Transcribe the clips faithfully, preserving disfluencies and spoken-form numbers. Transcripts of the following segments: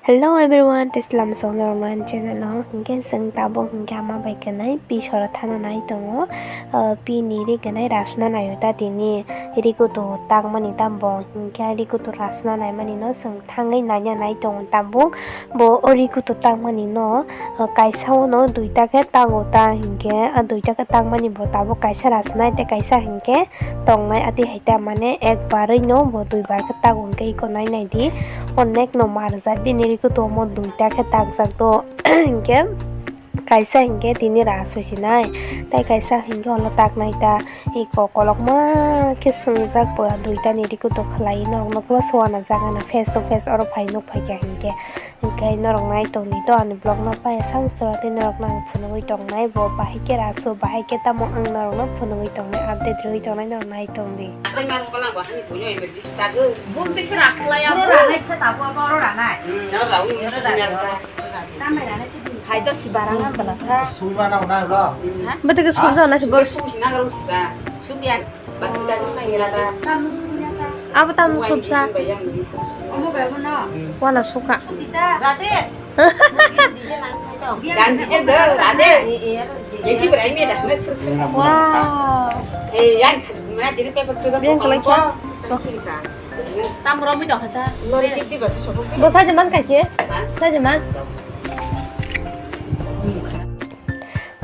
Hello everyone, tei salam song norok nang channel o. Hinkhe chwng tabuk hinkhe ama bai kwnai pi sora thana nai tongo. Ah, pi ni ri kwnai rasna naio ta tini ri kutu takmani ta bo hinkhe ri kutu rasna naimani no chwng thangwi naina nai tongo tabuk. Bo o ri kutu takmani no, ah, kaisa o no duita khe tago ta hinkhe, ah, duita khe takmani bo tabuk kaisa rasnai tei kaisa hinkhe tongnai ati hai ta mane ekbarwi no bo duibar khe tago hinkhe iko nai nai di. Onek no marjak bini ri kutu omo duita khe takjak do hinkhe kaisa hinkhe tini ras hoisinai tei kaisa hinkhe olo taknai ta iko kolokma khe swngjak bo duita ni ri kutu khlai norok no khe suana jaga no face to face oro phai nuk phai kha hinkhe. Hinkhe norok nai tongdi to ani vlog no paya sang sora tei norok no ang phunugwi tongnai bo bahai khe rasu bahai khe tamo ang norok no phunugwi tongnai update rwui tongnai norok nai tongdi. Bum twi kheno akhlai ya. Oro ranai se tabo abo oro ranai. Oro ranai. Hai to si barang an bala sa. Suma na na lo. Bete ke sumja na si bos. Sum si na garu si ba. Sum ya. Abo tam sopsa. Wana suka. Wow. Yang kelai kya? Tam romwi tongkha sa. Bo saja man kake? Saja man?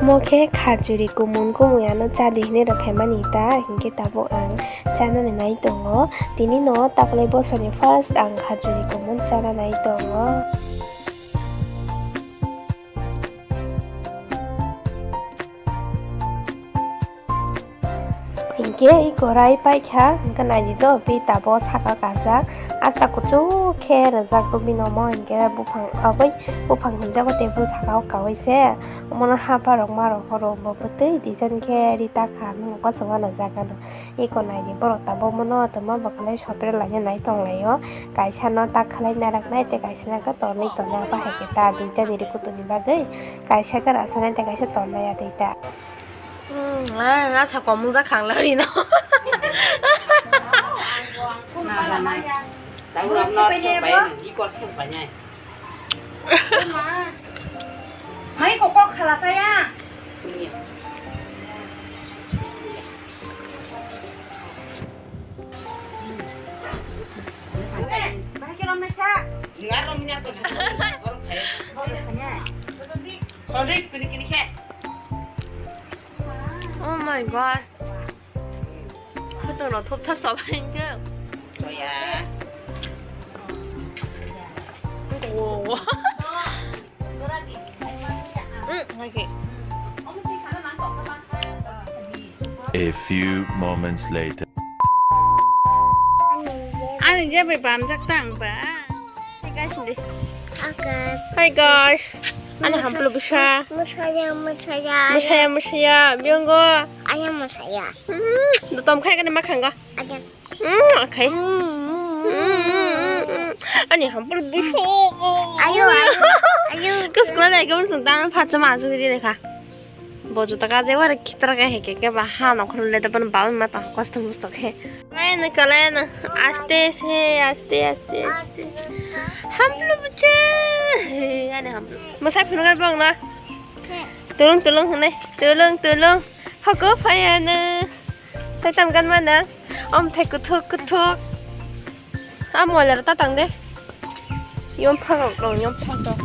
Mo khe khajuri kumun kumui ano chadi hinwi rw phaimani ta, hinkhe tabuk ang chanani nai tongo. Tini no taklai bosorni first ang khajuri kumun chana nai tongo. Hinkhe i korai paikha, hinkhe naidi do, pi tabo saka kajak, asta kuchuk khe rwjak do bini omo, hinkhe buphang, aboi buphang hinjago tebol saka o kaui se, omono hapha rok ma rok horo bo bwtwi design khe ri ta kha, nokha se uanajak ano. Iko naidi borok tabuk mono tongma bwkhalai sopre laina nai tonglaio, kaisa no tak khlai naraknai tei kaisa no khe tornwi tongnai, abo hai khe ta duita ni ri kutu ni bagwi kaisa khe rasanai tei kaisa tornai ya tei ta. Hmm, ah, na sa komung ja khang la ri no. Mai ko kok khala saya. Bahai khe romnai sa. Ngar romnya to. Sorry, kini kini khe. Oh my god. Khatung no thop thap sobai khe. Toya. Wow. Mm, okay. A few moments later. Ani je bai bamjak tang ba. Hey guys, hindi. Akas. Hi guys. Ani hamplo bisa. Musaya, musaya. Musaya, musaya. Biyong go. Aya musaya. Hmm, do tom khai kani makhang go. Aya. Hmm, okay. Hmm, hmm, hmm, hmm, hmm. Ani hamplo bisa. Ayo, ayo, ayo. Kus kula dai kamu sentang phacha masuk di dekha. Bo juta ka je wara khitra ka heke ke ba ha no khorle da ban ba ma ta kosto musto khe. Kalena, kalena. Aste se, aste, aste, aste. Hamplo buche. Ani hamplo. Masai phunukar bang na. Tulung, tulung hene. Tulung, tulung. Hoko phayana. Tei tam gan mana. Om thai kuthuk, kuthuk. A moila rok ta tang de. Yom phak rok tong, yom phak rok.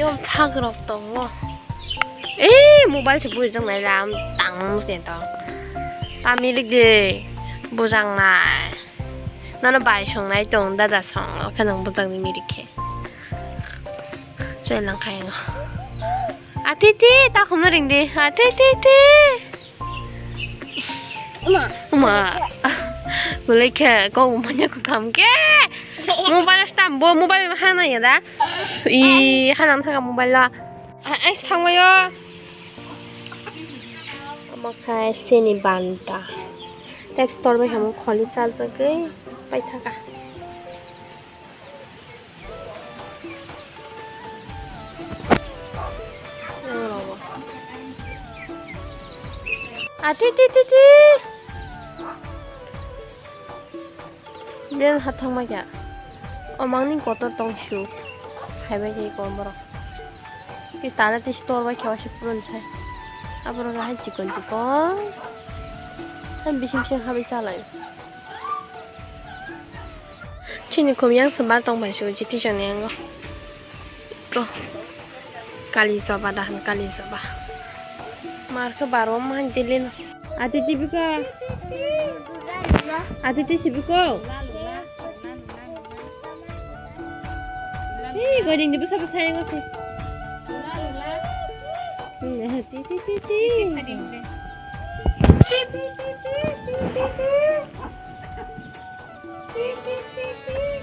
Yom phak rok tongo. Eh, mobile se bujang nai ram tang se to. Ta milik de bujang nai. Nono bai song nai tong dada song lo khe nang bujang ni milik khe. Choi lang khai ngo. Ati ti ta khum ring de. Ati ti ti. Uma. Uma. Mulai khe kok manya ko kam ke. Mobile stam bo mobile hana ya da. I hana thanga mobile la. Ai thangmayo. Ama khai seni banta. Tep store bai hamu kholi sajagwi pai thaka. Ati ti ti ti. Den hathang ma kya. Omang ni kotor tong su. Kaibai khe kom borok. Ki tala tei store bai khe waisa purun sai. Aborok hai chikon chikon. Hai bising bising habai chalai. Chini khum yang se bar tong bai su ji tijani yango. Ko. Kali soba dahan kali soba. Mar khe baro man dilin. Ati tibiko. Ati tibiko. Hey, goi ding dibi sabu sayang aku. Nah, ti ti ti ti.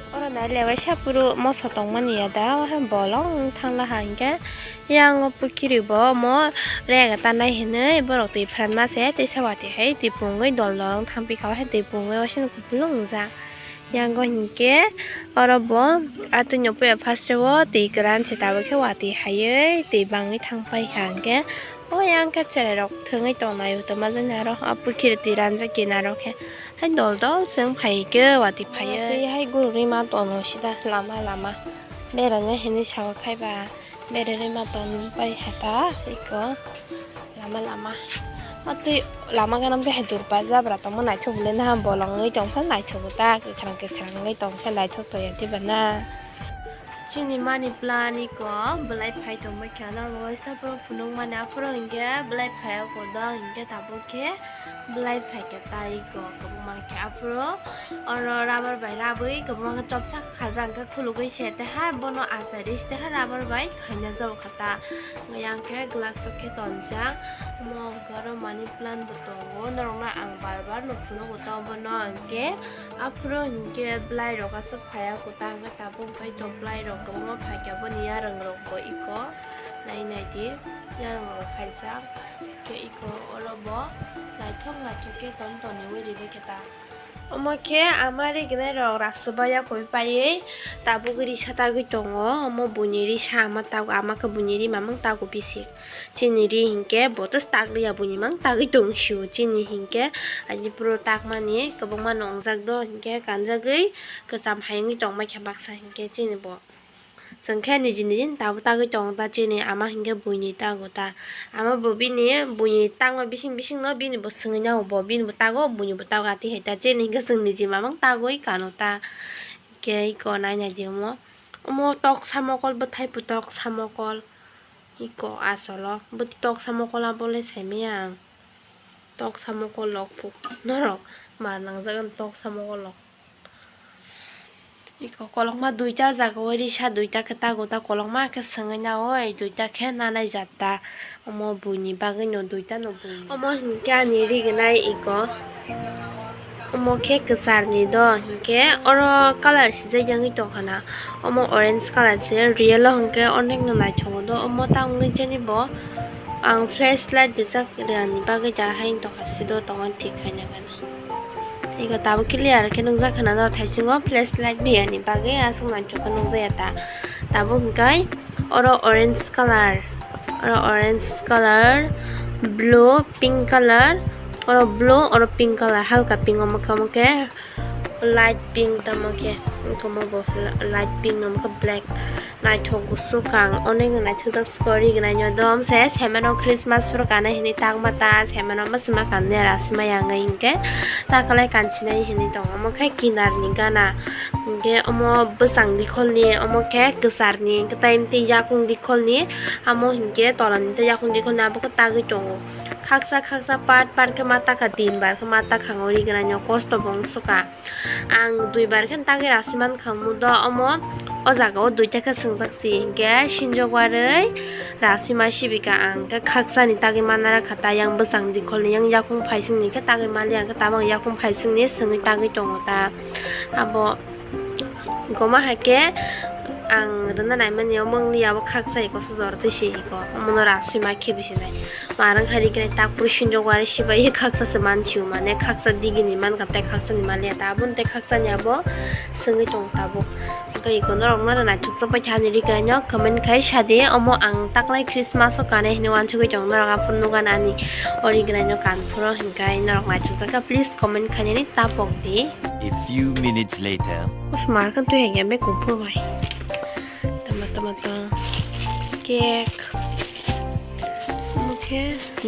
Oro nai lewai sapuru moso tongmani ya da, o hai bolong thangla ha hinkhe. Yang o pukiri bo mo rega tanai hinui borok twi phan ma se tei sawati hai twi pungwi dol dol thang pi kha hai twi pungwi o sini kupulung ja. Yang o hinkhe oro bo atwi no puya first o twi kwran se tabuk khe watwi haiwi twi bangwi thang pai kha hinkhe o yang khe cherai rok thwngwi tongnai o tongma jani aro o pukiri twi ranjak kinaro khe hai dol dol se wng phai khe watwi phaiwi tei hai gurugwi ma tono sida lama lama berana hinwi sawi khai ba. Bererwi ma ton pai hata iko lama lama. Atwi lama ganam tei hai durpa jabra tongma naithok bwle na bolongwi tongkha naithogo ta kwkhwrang kwkhwrang wngwi tongkha naithok toya diba na. Chini money plan iko belai phai tongbai kha na waisa phunuk mani aphuru hinkhe belai phai o kodo hinkhe tabuk khe. Belai phaikha tai kok kwbangma khe aphuru oro rubber bai rabwi kwbangma khe chopsa khajak khe khulugwi se teha bono acharis teha rubber bai khaina jao kha ta. Yang khe glass o khe tonjak omo hwnkhe oro money plant bo tongo norokno ang bar bar no phunugo ta obono hwnkhe aphuru hinkhe bwlai rok aswk phaiya kwtal hwnkhe tabuk bai to bwlai rok kwbangma phaikha boni yarwng rok bo iko nai nai di yarwng rok phaijak. Khe iko oro bo naithok naithok khe ton toniwi ribai khe ta. Omo khe ama rignai rok raksuba yakui paiwi tabuk risa tagwi tongo. Omo buini risa ama tago, ama khe buini ri mamang tago bisi. Chini ri hinkhe bo tei tak liya buini mang tagwi tong sio. Chini hinkhe ani puro takmani kwbangma nongjak do hinkhe kanjagwi kwcham hai wngwi tongma khe baksa hinkhe chini bo. Chwng khe niji niji ni tabuk tagwi tongo ta chini ama hinkhe buini tago ta. Ama bo bini buini tangma bising bising no bini bo swngwi nango bo bini bo tago buini bo tago ati hai ta chini hinkhe chwng niji mamang tagwi kano ta. Khe iko nai nai di omo. Omo toksa mokol bwthai bo toksa mokol. Iko asolo bwtwi toksa mokol abole saimaya ang. Toksa mokol rok norok mar nangjak toksa mokol rok. Iko kolokma duita jaga o risa duita khe tago ta kolokma khe swngwi na oi duita khe nanai jat ta omo buini bagwi no duita no buini. Omo hinkhe ani rignai iko omo khe kwchar ni do hinkhe oro colour sijak yangwi tongkha na omo orange colour se real o hinkhe onek no naithogo do omo ta wngwi jani bo ang flashlight rijak rwya ni bagwi da hai tongkha si do tongo thik khaina gana. Ego tabuk clear khe nukjak khwna norok thaisingo flashlight riyani bagwi aswk manthok khe nukjakya ta. Tabuk hwnkhe oro orange colour, oro orange colour, blue, pink colour, oro blue, oro pink colour, halka pink omo khe, omo khe light pink tamo khe, omo bo light pink omo khe black. Naithok kuchuk kang onek no naithokjak sori gwnai no dom se semano Christmas phuru kanai hinwi takma ta semano ma sima kanne rasima yang hinkhe takalai kansinai hinwi tongo omo khe kinar ni gana hinkhe omo bwsang dikhol ni omo khe kwchar ni hinkhe tai tei yakung dikhol ni amo hinkhe tola ni tei yakung dikhol ni abo khe tagwi tongo khaksa khaksa part part khe ma taka tin bar khe ma takha ori gwnai no kosto bo wng sukha. Ang duibar khe tagwi rasui mankha mudo omo o jaga o duita khe swngjak si hinkhe sinjok warwi rasui ma sibika ang khe khaksa ni tagwi manna kha ta yang bwsang dikhol ni yang yakung phaising ni khe tagwi mali ang khe tabang yakung phaising ni swngwi tagwi tongo ta abo goma hai khe ang rwna naimani omo wngli abo khaksa iko sojor twi se iko omono rasui ma khe bisi nai. Marwng hai riknai tak puri sinjok wari sibai khaksa se mansiu mane khaksa digi ni mankha tei khaksa ni maliya ta aboni tei khaksa ni abo swngwi tong tabuk. Tei iko norok no naithok tongpai thani riknai no comment khai sadi omo ang taklai Christmas o kanai hinwi wansugwi tong norok aphuru nugan ani o riknai no kan phuru hinkai norok naithok jakha please comment khainani tapok di. A few minutes later. Us marwng twi hai khe bek kuphur bai. Tama Mata cake, omo khe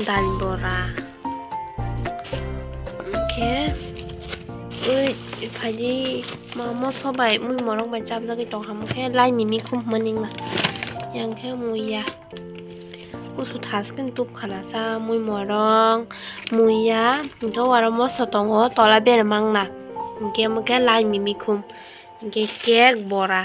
dal bora, omo khe ui phaidi ma moso bai mui morok bai chapjagwi tongkha, omo khe lai mimi khum hwnwi wngkha, yang khe muiya. Kusu thaskhe tubkha na cha mui morok, muiya, hwnkhe o aro moso tongo tola bermangna, hwnkhe omo khe lai mimi khum, hwnkhe cake bora.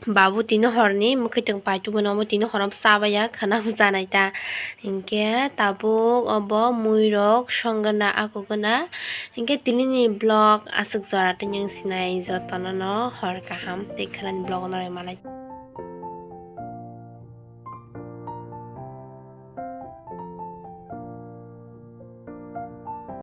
Babu tini horni mwkhwtwng paitugwi no omo tini horo cha baiya khwna bwchanai ta. Hinkhe tabuk obo muirok songwna akugwna. Hinkhe tinini vlog aswk jora tei nwng sinai jotono no hor kaham tei khwnani vlog no naimanai.